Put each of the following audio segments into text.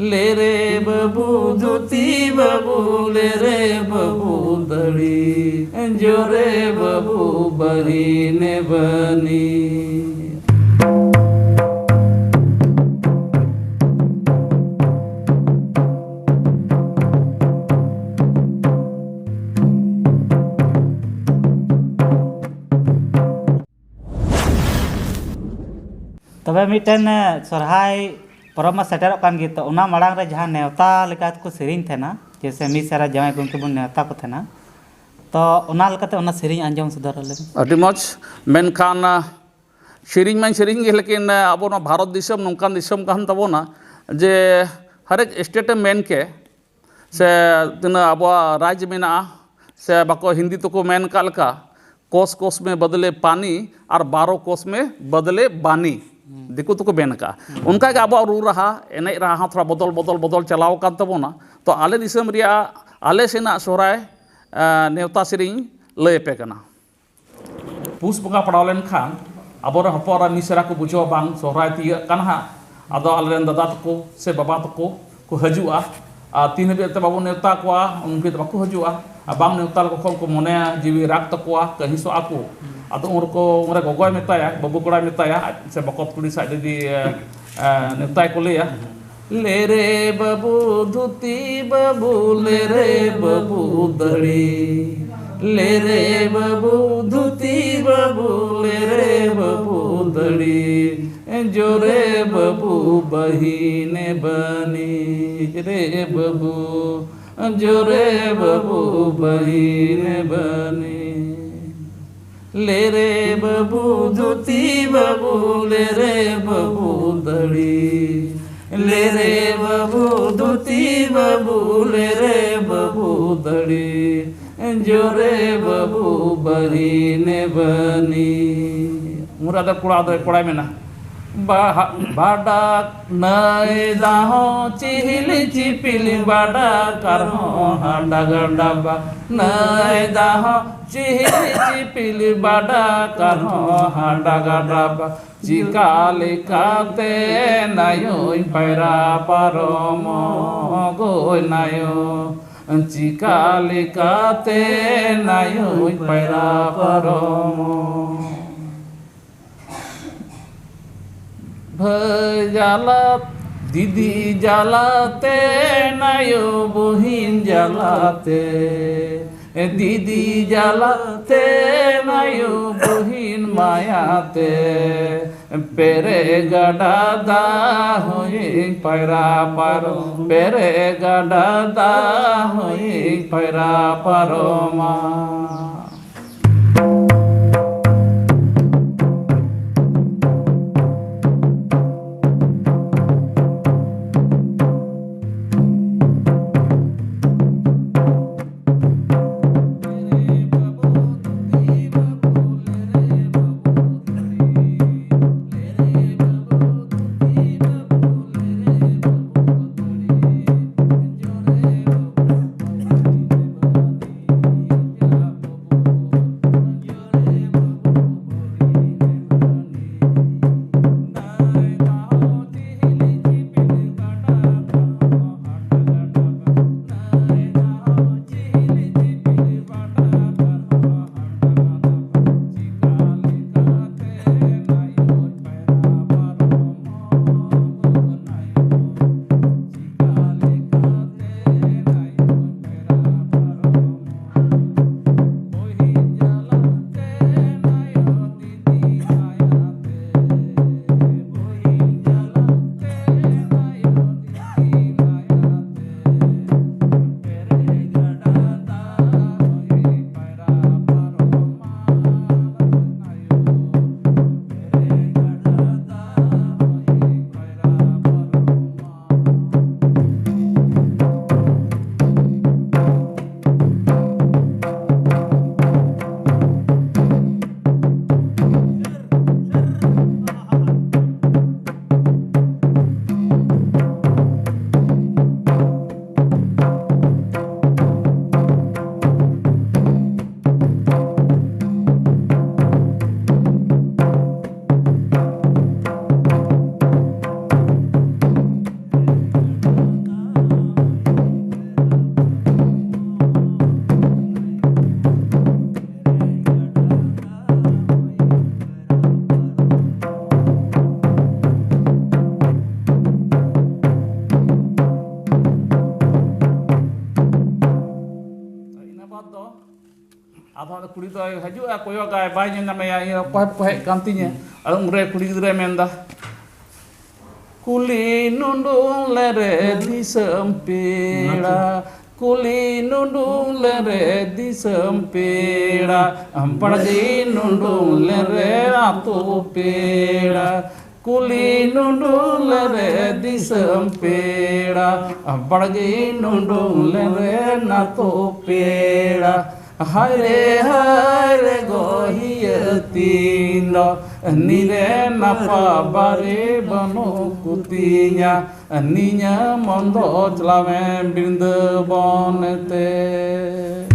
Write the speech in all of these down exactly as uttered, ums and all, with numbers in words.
ᱞᱮᱨᱮ ᱵᱟᱹᱵᱩ ᱫᱷᱩᱛᱤ ᱵᱟᱹᱵᱩ, ᱞᱮᱨᱮ ᱵᱟᱹᱵᱩ ᱫᱟᱲᱤ, ᱡᱚᱨᱮ ᱵᱟᱹᱵᱩ ᱵᱟᱹᱦᱤᱱᱮ ᱵᱟᱹᱱᱤ᱾ ᱛᱚᱵᱮ ᱢᱤᱫᱴᱮᱱ, ᱮ, ᱥᱚᱨᱦᱟᱭ ᱯᱚᱨᱚᱵᱽ ᱢᱟ ᱥᱮᱴᱮᱨᱚᱜ ᱠᱟᱱ ᱜᱮ, ᱛᱚ ᱚᱱᱟ ᱢᱟᱲᱟᱝ ᱨᱮ ᱡᱟᱦᱟᱸ ᱱᱮᱣᱛᱟ ᱞᱮᱠᱟ ᱛᱮᱠᱚ ᱥᱮᱨᱮᱧ ᱛᱟᱦᱮᱱᱟ, ᱡᱮᱭᱥᱮ ᱢᱤᱥᱨᱟ ᱡᱟᱶᱟᱭ ᱜᱚᱢᱠᱮ ᱵᱚᱱ ᱱᱮᱣᱛᱟ ᱠᱚ ᱛᱟᱦᱮᱱᱟ, ᱛᱚ ᱚᱱᱟ ᱞᱮᱠᱟᱛᱮ ᱚᱱᱟ ᱥᱮᱨᱮᱧ ᱟᱸᱡᱚᱢ ᱥᱚᱫᱚᱨ ᱟᱞᱮ ᱢᱮ᱾ ᱟᱹᱰᱤ ᱢᱚᱡᱽ᱾ ᱢᱮᱱᱠᱷᱟᱱ, ᱟ, ᱥᱮᱨᱮᱧ ᱢᱟᱧ ᱥᱮᱨᱮᱧ ᱜᱮ, ᱞᱮᱠᱤᱱ, ᱟ, ᱟᱵᱚ ᱱᱚᱣᱟ ᱵᱷᱟᱨᱚᱛ ᱫᱤᱥᱚᱢ ᱱᱚᱝᱠᱟᱱ ᱫᱤᱥᱚᱢ ᱠᱟᱱ ᱛᱟᱵᱚᱱᱟ ᱡᱮ ᱦᱟᱨᱮᱠ state ᱮᱢ ᱢᱮᱱ ᱠᱮ, ᱥᱮ ᱛᱤᱱᱟᱹᱜ ᱟᱵᱚᱣᱟᱜ ᱨᱟᱡᱽ ᱢᱮᱱᱟᱜᱼᱟ, ᱥᱮ ᱵᱟᱠᱚ ᱦᱤᱱᱫᱤ ᱛᱮᱠᱚ ᱢᱮᱱ ᱠᱟᱜ ᱞᱮᱠᱟ, ᱠᱚᱥ ᱠᱚᱥ ᱢᱮ ᱵᱚᱫᱞᱮ ᱯᱟᱱᱤ ᱟᱨ ᱵᱟᱨᱚ ᱠᱚᱥ ᱢᱮ ᱵᱚᱫᱞᱮ ᱵᱟᱱᱤ, ᱫᱤᱠᱩ ᱛᱮᱠᱚ ᱢᱮᱱ ᱠᱟᱜᱼᱟ᱾ ᱚᱱᱠᱟᱜᱮ ᱟᱵᱚᱣᱟᱜ ᱨᱩ ᱨᱟᱦᱟ, ᱮᱱᱮᱡ ᱨᱟᱦᱟ ᱦᱚᱸ ᱛᱷᱚᱲᱟ ᱵᱚᱫᱚᱞ, ᱵᱚᱫᱚᱞ, ᱵᱚᱫᱚᱞ ᱪᱟᱞᱟᱣ ᱟᱠᱟᱱ ᱛᱟᱵᱚᱱᱟ᱾ ᱛᱚ ᱟᱞᱮ ᱫᱤᱥᱚᱢ ᱨᱮᱭᱟᱜ ᱟᱞᱮ ᱥᱮᱱᱟᱜ ᱥᱚᱦᱨᱟᱭ, ᱮ, ᱱᱮᱣᱛᱟ ᱥᱮᱨᱮᱧ ᱞᱟᱹᱭ ᱟᱯᱮ ᱠᱟᱱᱟ᱾ ᱯᱩᱥ ᱵᱚᱸᱜᱟ ᱯᱟᱲᱟᱣ ᱞᱮᱱᱠᱷᱟᱱ ᱟᱵᱚᱨᱮᱱ ᱦᱚᱯᱚᱱ ᱮᱨᱟ ᱢᱤᱥᱨᱟ ᱠᱚ ᱵᱩᱡᱷᱟᱹᱣᱟ, ᱵᱟᱝ, ᱥᱚᱦᱨᱟᱭ ᱛᱤᱭᱟᱹᱜ ᱠᱟᱱᱟ ᱦᱟᱸᱜ, ᱟᱫᱚ ᱟᱞᱮᱨᱮᱱ ᱫᱟᱫᱟ ᱛᱟᱠᱚ ᱥᱮ ᱵᱟᱵᱟ ᱛᱟᱠᱚ ᱠᱚ ᱦᱤᱡᱩᱜᱼᱟ᱾ ᱟᱨ ᱛᱤᱱ ᱦᱟᱹᱵᱤᱡ ᱛᱮ ᱵᱟᱵᱚᱱ ᱱᱮᱣᱛᱟ ᱠᱚᱣᱟ, ᱩᱱ ᱦᱟᱹᱵᱤᱡ ᱫᱚ ᱵᱟᱠᱚ ᱦᱤᱡᱩᱜᱼᱟ᱾ ᱟᱨ ᱵᱟᱝ ᱱᱮᱣᱛᱟ ᱞᱮᱠᱚ ᱠᱷᱟᱱ ᱠᱚ ᱢᱚᱱᱮᱭᱟ, ᱡᱤᱣᱤ ᱨᱟᱜᱽ ᱛᱟᱠᱚᱣᱟ, ᱠᱟᱹᱦᱤᱥᱚᱜᱼᱟ ᱠᱚ᱾ ᱟᱫᱚ ᱩᱱ ᱨᱮᱠᱚ, ᱩᱱᱨᱮ ᱜᱚᱜᱚᱭ ᱢᱮᱛᱟᱭᱟ, ᱵᱟᱹᱵᱩ ᱠᱚᱲᱟᱭ ᱢᱮᱛᱟᱭᱟ, ᱟᱡ ᱥᱮ ᱵᱚᱠᱚᱛ ᱠᱩᱲᱤ ᱥᱟᱶ ᱡᱩᱫᱤ, ᱮ, ᱮ, ᱱᱮᱣᱛᱟᱭ ᱠᱚ ᱞᱟᱹᱭᱟ, ᱞᱮᱨᱮ ᱵᱟᱹᱵᱩ ᱫᱷᱩᱛᱤ ᱵᱟᱹᱵᱩ, ᱞᱮᱨᱮ ᱵᱟᱹᱵᱩ ᱫᱟᱹᱲᱤ, ᱞᱮᱨᱮ ᱵᱟᱹᱵᱩ ᱫᱷᱩᱛᱤ ᱵᱟᱹᱵᱩ, ᱞᱮᱨᱮ ᱵᱟᱹᱵᱩ ᱫᱟᱹᱲᱤ, ᱡᱚᱨᱮ ᱵᱟᱹᱵᱩ ᱵᱟᱹᱦᱤᱱᱮ ᱵᱟᱹᱱᱤᱡ ᱨᱮ ᱵᱟᱹᱵᱩ, ᱡᱚᱨᱮ ᱵᱟᱹᱵᱩ ᱵᱟᱹᱦᱤᱱᱮ ᱵᱟᱹᱱᱤᱡ᱾ ᱞᱮᱨᱮ ᱵᱟᱹᱵᱩ ᱫᱷᱩᱛᱤ ᱵᱟᱹᱵᱩ, ᱞᱮᱨᱮ ᱵᱟᱹᱵᱩ ᱫᱟᱹᱲᱤ, ᱞᱮᱨᱮ ᱵᱟᱹᱵᱩ ᱫᱷᱩᱛᱤ ᱵᱟᱹᱵᱩ, ᱞᱮᱨᱮ ᱵᱟᱹᱵᱩ ᱫᱟᱹᱲᱤ, ᱡᱚᱨᱮ ᱵᱟᱹᱵᱩ ᱵᱟᱹᱦᱤᱱᱮ ᱵᱟᱹᱱᱤ᱾ ᱩᱱᱨᱮ ᱟᱫᱚ ᱠᱚᱲᱟ ᱫᱚ ᱠᱚᱲᱟᱭ ᱢᱮᱱᱟ, ᱵᱟᱦᱟ ᱵᱟᱰᱟ ᱱᱟᱹᱭ ᱫᱟᱦᱚᱸ ᱪᱤᱦᱤᱞᱤ ᱪᱤᱯᱤᱞᱤ ᱵᱟᱰᱟ ᱠᱟᱨᱦᱚᱸ ᱦᱟᱰᱟᱜ ᱰᱟᱵᱟ᱾ ᱱᱟᱹᱭ ᱫᱟᱦᱚᱸ ᱪᱤᱦᱤᱞᱤ ᱪᱤᱯᱤᱞᱤ ᱵᱟᱰᱟ ᱠᱟᱨᱦᱚᱸ ᱦᱟᱰᱟᱜ ᱰᱟᱵᱟ᱾ ᱪᱤᱠᱟ ᱞᱮᱠᱟᱛᱮ ᱱᱟᱭᱩᱧ ᱯᱟᱭᱨᱟ ᱯᱟᱨᱚᱢᱚᱜ ᱜᱳᱭ ᱱᱟᱭᱩ? ᱪᱤᱠᱟ ᱞᱮᱠᱟᱛᱮ ᱱᱟᱭᱩᱧ ᱯᱟᱭᱨᱟ ᱯᱟᱨᱚᱢᱚᱜ? ᱵᱷᱟᱹᱭ ᱡᱟᱞᱟ, ᱫᱤᱫᱤ ᱡᱟᱞᱟᱛᱮ, ᱱᱟᱭᱳ ᱵᱩᱦᱤᱱ ᱡᱟᱞᱟᱛᱮ, ᱫᱤᱫᱤ ᱡᱟᱞᱟᱛᱮ, ᱱᱟᱭᱳ ᱵᱩᱦᱤᱱ ᱢᱟᱭᱟᱛᱮ, ᱯᱮᱨᱮ ᱜᱟᱰᱟ ᱫᱟᱜ ᱦᱚᱸᱭᱤᱧ ᱯᱟᱭᱨᱟ ᱯᱟᱨᱚᱢ, ᱯᱮᱨᱮ ᱜᱟᱰᱟ ᱫᱟᱜ ᱦᱚᱸᱭᱤᱧ ᱯᱟᱭᱨᱟ ᱯᱟᱨᱚᱢᱟ᱾ ᱠᱩᱲᱤ ᱫᱚᱭ ᱦᱤᱡᱩᱜᱼᱟ, ᱠᱚᱭᱚᱜᱟᱭ, ᱵᱟᱭ ᱧᱮᱞ ᱧᱟᱢᱮᱭᱟ, ᱤᱧ ᱚᱠᱚᱭ ᱠᱚ ᱦᱮᱡ ᱠᱟᱱ ᱛᱤᱧᱟᱹ᱾ ᱟᱫᱚ ᱩᱱᱨᱮ ᱠᱩᱲᱤ ᱜᱤᱫᱽᱨᱟᱹᱭ ᱢᱮᱱᱫᱟ, "ᱠᱩᱞᱦᱤ ᱱᱩᱰᱩᱝ ᱞᱮᱨᱮ ᱫᱤᱥᱚᱢ ᱯᱮᱲᱟ, ᱠᱩᱞᱦᱤ ᱱᱩᱰᱩᱝ ᱞᱮᱨᱮ ᱫᱤᱥᱚᱢ ᱯᱮᱲᱟ, ᱵᱟᱲᱜᱮ ᱱᱩᱰᱩᱝ ᱞᱮᱨᱮ ᱟᱛᱳ ᱯᱮᱲᱟ, ᱠᱩᱞᱦᱤ ᱱᱩᱰᱩᱝ ᱞᱮᱨᱮ ᱫᱤᱥᱚᱢ ᱯᱮᱲᱟ, ᱵᱟᱲᱜᱮ ᱱᱩᱰᱩᱝ ᱞᱮᱨᱮ ᱟᱛᱳ ᱯᱮᱲᱟ᱾ ᱦᱟᱭ ᱨᱮ ᱦᱟᱭ ᱨᱮ ᱜᱚ ᱦᱤᱭᱟᱹ ᱛᱤᱧ ᱫᱚ, ᱱᱤᱨᱮ ᱱᱟᱯᱟ ᱵᱟᱨᱮ ᱵᱟᱹᱱᱩᱜ ᱠᱚᱛᱤᱧᱟ, ᱱᱤᱧᱟᱹ ᱢᱚᱱ ᱫᱚ ᱪᱟᱞᱟᱣᱮᱱ ᱵᱨᱤᱱᱫᱟᱵᱚᱱ ᱛᱮ᱾"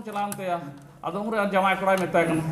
ᱪᱟᱞᱟᱣ ᱮᱱ ᱛᱟᱭᱟ᱾ ᱟᱫᱚ ᱩᱱᱨᱮ ᱡᱟᱶᱟᱭ ᱠᱚᱲᱟᱭ ᱢᱮᱛᱟᱭ ᱠᱟᱱᱟ,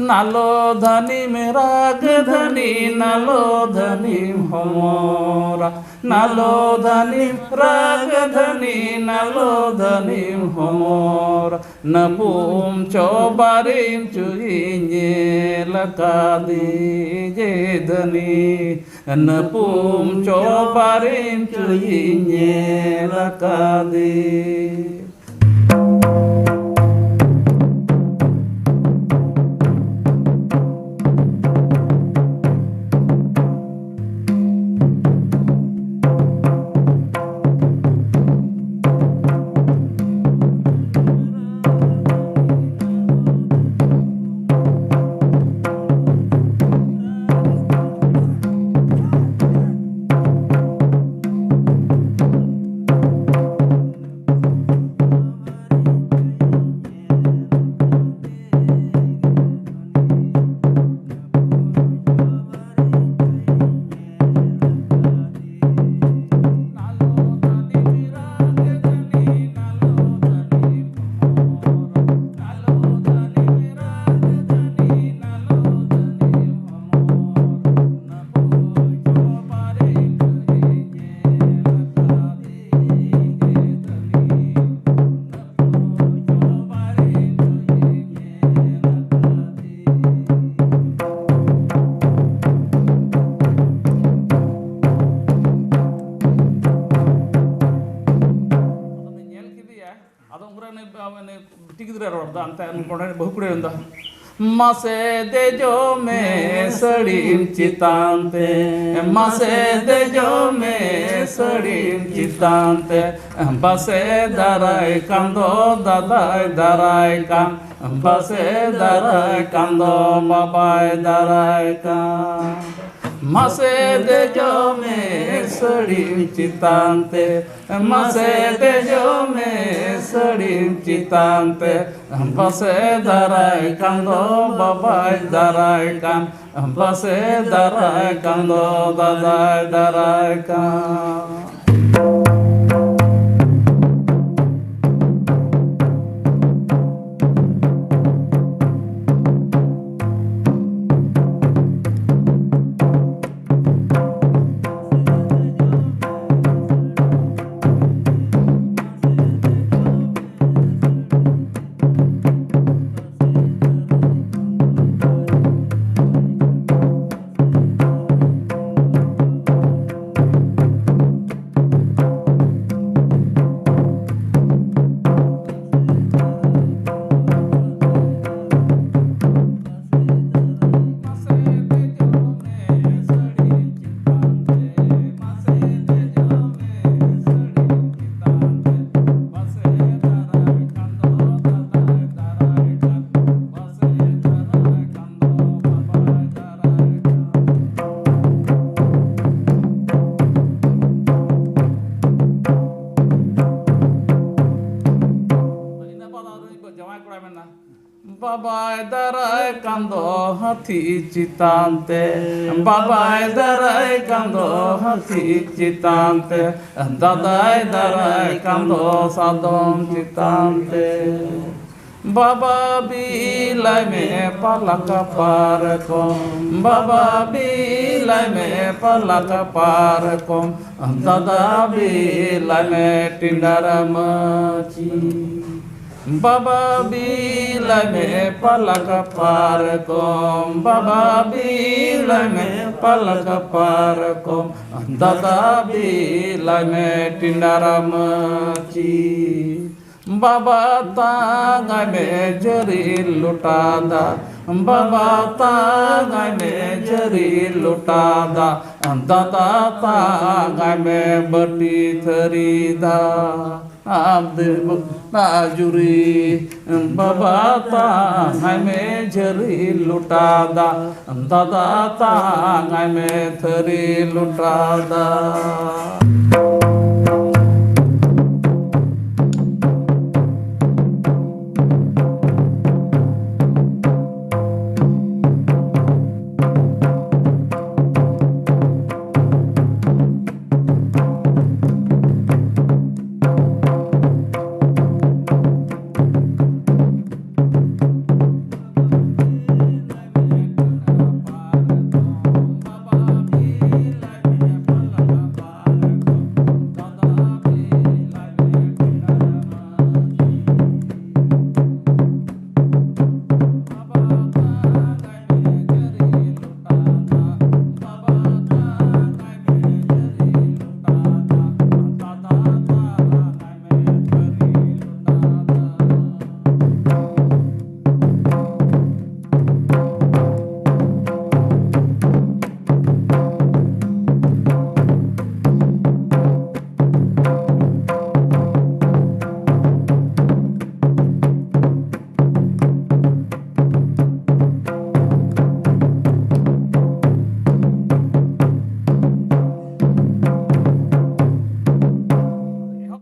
ᱱᱟᱞᱚ ᱫᱷᱟᱹᱱᱤᱢ ᱨᱟᱜᱽ ᱫᱷᱟᱹᱱᱤ, ᱱᱟᱞᱚ ᱫᱷᱟᱹᱱᱤᱢ ᱦᱚᱢᱚᱨᱟ, ᱱᱟᱞᱚ ᱫᱷᱟᱹᱱᱤᱢ ᱨᱟᱜᱽ ᱫᱷᱟᱹᱱᱤ, ᱱᱟᱞᱚ ᱫᱷᱟᱹᱱᱤᱢ ᱦᱚᱢᱚᱨᱟ, ᱱᱟᱹᱯᱩᱢ ᱪᱚᱵᱟᱨᱤᱱ ᱪᱩᱭᱤᱧ ᱧᱮᱞ ᱟᱠᱟᱫᱮ ᱡᱮ ᱫᱷᱟᱹᱱᱤ, ᱱᱟᱹᱯᱩᱢ ᱪᱚᱵᱟᱨᱤᱱ ᱪᱩᱭᱤᱧ ᱧᱮᱞ ᱟᱠᱟᱫᱮ᱾ ᱟᱫᱚ ᱩᱱᱨᱮ ᱩᱱᱤ, ᱩᱱᱤ ᱵᱤᱴᱤ ᱜᱤᱫᱽᱨᱟᱹ ᱨᱚᱲ ᱮᱫᱟ, ᱚᱱᱛᱮ ᱩᱱᱤ ᱠᱚᱲᱟ ᱵᱟᱹᱦᱩ ᱠᱩᱲᱤ ᱢᱮᱱᱫᱟ, ᱢᱟᱥᱮ ᱫᱮᱡᱚᱜ ᱢᱮ ᱥᱟᱹᱲᱤᱢ ᱪᱮᱛᱟᱱ ᱛᱮ, ᱢᱟᱥᱮ ᱫᱮᱡᱚᱜ ᱢᱮ ᱥᱟᱹᱲᱤᱢ ᱪᱮᱛᱟᱱ ᱛᱮ, ᱵᱟᱥᱮ ᱫᱟᱨᱟᱭ ᱠᱟᱱ ᱫᱚ ᱫᱟᱫᱟᱭ ᱫᱟᱨᱟᱭ ᱠᱟᱱ, ᱵᱟᱥᱮ ᱫᱟᱨᱟᱭ ᱠᱟᱱ ᱫᱚ ᱵᱟᱵᱟᱭ ᱫᱟᱨᱟᱭ ᱠᱟᱱ᱾ ᱢᱟᱥᱮ ᱫᱮᱡᱚᱜ ᱢᱮ ᱥᱟᱹᱲᱤᱢ ᱪᱮᱛᱟᱱ ᱛᱮ, ᱢᱟᱥᱮ ᱫᱮᱡᱚᱜ ᱢᱮ ᱥᱟᱹᱲᱤᱢ ᱪᱮᱛᱟᱱ ᱛᱮ, ᱯᱟᱥᱮ ᱫᱟᱨᱟᱭ ᱠᱟᱱ ᱫᱚ ᱵᱟᱵᱟᱭ ᱫᱟᱨᱟᱭ ᱠᱟᱱ, ᱯᱟᱥᱮ ᱫᱟᱨᱟᱭ ᱠᱟᱱ ᱫᱚ ᱫᱟᱫᱟᱭ ᱫᱟᱨᱟᱭ ᱠᱟᱱ᱾ ᱫᱟᱨᱟᱭ ᱠᱟᱱ ᱫᱚ ᱦᱟᱹᱛᱤ ᱪᱮᱛᱟᱱ ᱛᱮ, ᱵᱟᱵᱟᱭ ᱫᱟᱨᱟᱭ ᱠᱟᱱ ᱫᱚ ᱦᱟᱹᱛᱤ ᱪᱮᱛᱟᱱ ᱛᱮ, ᱫᱟᱫᱟᱭ ᱫᱟᱨᱟᱭ ᱠᱟᱱ ᱫᱚ ᱥᱟᱫᱚᱢ ᱪᱮᱛᱟᱱ ᱛᱮ᱾ ᱵᱟᱵᱟ ᱵᱤᱞᱟᱭ ᱢᱮ ᱯᱟᱞᱟᱠ ᱯᱟᱨᱠᱚᱢ, ᱵᱟᱵᱟ ᱵᱤᱞᱟᱭ ᱢᱮ ᱯᱟᱞᱟᱠ ᱯᱟᱨᱠᱚᱢ, ᱫᱟᱫᱟ ᱵᱤᱞᱟᱭ ᱢᱮ ᱴᱤᱸᱰᱟᱨ ᱢᱟᱹᱪᱤ᱾ ᱵᱟᱵᱟ ᱵᱤᱞᱟᱭ ᱢᱮ ᱯᱟᱞᱟᱠ ᱯᱟᱨᱠᱚᱢ, ᱵᱟᱵᱟ ᱵᱤᱞᱟᱭ ᱢᱮ ᱯᱟᱞᱟᱠ ᱯᱟᱨᱠᱚᱢ, ᱫᱟᱫᱟ ᱵᱤᱞᱟᱭ ᱢᱮ ᱴᱤᱸᱰᱟᱨ ᱢᱟᱹᱪᱤ᱾ ᱵᱟᱵᱟ ᱛᱟᱝᱟᱭ ᱢᱮ ᱡᱟᱹᱨᱤ ᱞᱚᱴᱟ ᱫᱟᱜ, ᱵᱟᱵᱟ ᱛᱟᱝᱟᱭ ᱢᱮ ᱡᱟᱹᱨᱤ ᱞᱚᱴᱟ ᱫᱟᱜ, ᱫᱟᱫᱟ ᱛᱟᱝᱟᱭ ᱢᱮ ᱵᱟᱹᱴᱤ ᱛᱷᱟᱹᱨᱤ ᱫᱟᱜ᱾ ᱟᱢ ᱫᱮᱵᱚ ᱱᱟᱡᱩᱨᱤ, ᱵᱟᱵᱟ ᱛᱟᱝᱟᱭ ᱢᱮ ᱡᱟᱹᱨᱤ ᱞᱚᱴᱟ ᱫᱟᱜ, ᱫᱟᱫᱟ ᱛᱟᱝᱟᱭ ᱢᱮ ᱛᱷᱟᱹᱨᱤ ᱞᱚᱴᱟ ᱫᱟᱜ᱾